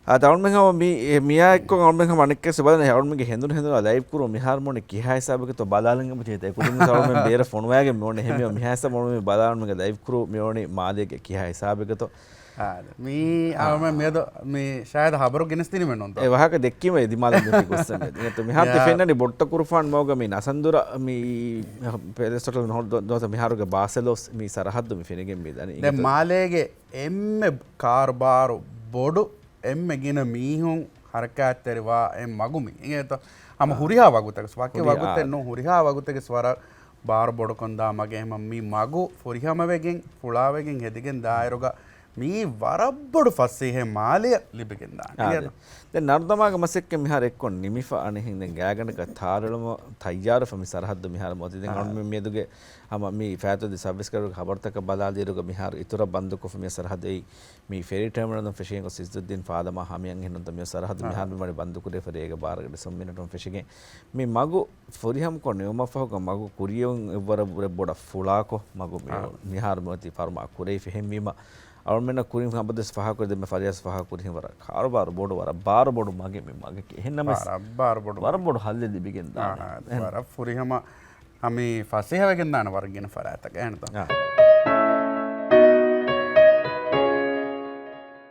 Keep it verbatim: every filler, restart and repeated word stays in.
އާ، އަޅުމެން ހަމަ މި، މިއާ އެއްކޮށް އަޅުމެން ހަމަ އަނެއްކާ ބަލަން، އަޅުމެންގެ ހެނދުނު ހެނދުނާ ލައިވް ކުރު މިހާރު މޯނި ކިހާ ހިސާބެއްގެތޯ ބަލާލަން އެބަ ޖެހޭ. އެކުދިން އަޅުމެން ބޭރަށް ފޮނުވާގެން މިއޮންނެ ހެމިއޮ މިހާ ހިސާބް އަޅުމެން ބަލާލަން އަޅުމެންގެ ލައިވް ކުރު މިއޮނި މާލޭގެ ކިހާ ހިސާބެއްގެތޯ. އާ، މީ އަޅުމެން މިއަދު މި ޝާޔަދު ހަބަރު ގެނެސްދިނީމެއް ނޫންތޯ؟ އެ ވާހަކަ ދެއްކީމަ އެ ދިމާލަށް މި ގޮއްސަން މިއަދު. މިހާރު ތި ފެންނަނީ ބޮއްޓަ ކުރުފާން މަގުގަ މި ނަސަންދުރަ މި ޕެލެސް ހޮޓެލް ނުހޯ-، ދޯ-، ދޯ-، މިހާރުގެ ބާސެލޯސް މި ސަރަހައްދު މި ފެނިގެން މި ދަނީ. ދެން މާލޭގެ އެންމެ ކާރުބާރު ބޮޑު އެންމެ ގިނަ މީހުން ހަރަކާތްތެރިވާ އެއް މަގު މި. އިނގޭތޯ؟ ހަމަ ހުރިހާ ވަގުތަކަސް، ވަކި ވަގުތެއް ނޫން، ހުރިހާ ވަގުތެއްގެސް ވަރަށް ބާރު ބޮޑުކޮންދާ މަގެއް. ހަމަ މި މަގު ފުރިހަމަވެގެން، ފުޅާވެގެން ހެދިގެން ދާއިރުގަ މީ ވަރަށް ބޮޑު ފަސޭހަ މާލެއަށް ލިބިގެންދާނެ. އާ، އިނގޭތޯ؟ ދެ-، ދެން ނަރުދަމާގެ މަސައްކަތް މިހާރު އެއްކޮށް ނިމިފަ އަނެއްހެން ދެން ގާތްގަނޑަކަށް ތާރުއެޅުމަށް ތައްޔާރުވެފަ މި ސަރަހައްދު މިހާރު މޮދި. ދެން އަޅުމެން މިއަދުގެ ހަމަ މި ފައިތުދި ސަރވިސް ކަރުގެ ހަބަރުތަކަށް ބަލާލިއިރުގަ މިހާރު އިތުރަށް ބަންދުކޮށްފަ މި ސަރަހައްދު އެއީ މި ފެރީ ޓަރމިނަލުން ފެށިގެން ގޮސް އިއްޒުއްދީން ފާލަމާ ހަމަޔަށް އެހެންނުންތަ މިއޮ ސަރަހައްދު މިހާރު މި ވަނީ ބަންދުކުރެފަ ރޭގެ ބާރަ ގަޑި ސުން މިނެޓުން ފެށިގެން. މި މަގު ފުރިހަމަކޮށް ނިމުމަށްފަހުގަ މަގު ކުރިޔަށް އެއްވަރަށް ވުރެ ބޮޑަށް ފުޅާކޮށް މަގު މި މިހާރު މިއޮތީ ފަރުމާ ކުރެވިފަ. އެހެންވީމަ އަޅުމެންނަށް ކުރިން ހަމަ ދެސް ފާހަގަކުރި ދެންމެ ފަރިޔާސް ފާހަގަކުރިހެން ވަރަށް ކާރުބާރު ބޮޑު، ވަރަށް ބާރު ބޮޑު މަގެއް މި މަގެކޭ. އެހެންނަމަވެސް ވަރަށް ބާރު ބޮޑު ވަރަށް ބޮޑު ހައްލެއް ލިބިގެން ދާނެ. އާ، އެހެން. ވަރަށް ފުރިހަމަ ހަމީ ފަސޭހަވެގެން ދާނެ ވަރަށް ގިނަ ފަރާތްތަކަށް. އެހެންތޯ؟ އާ.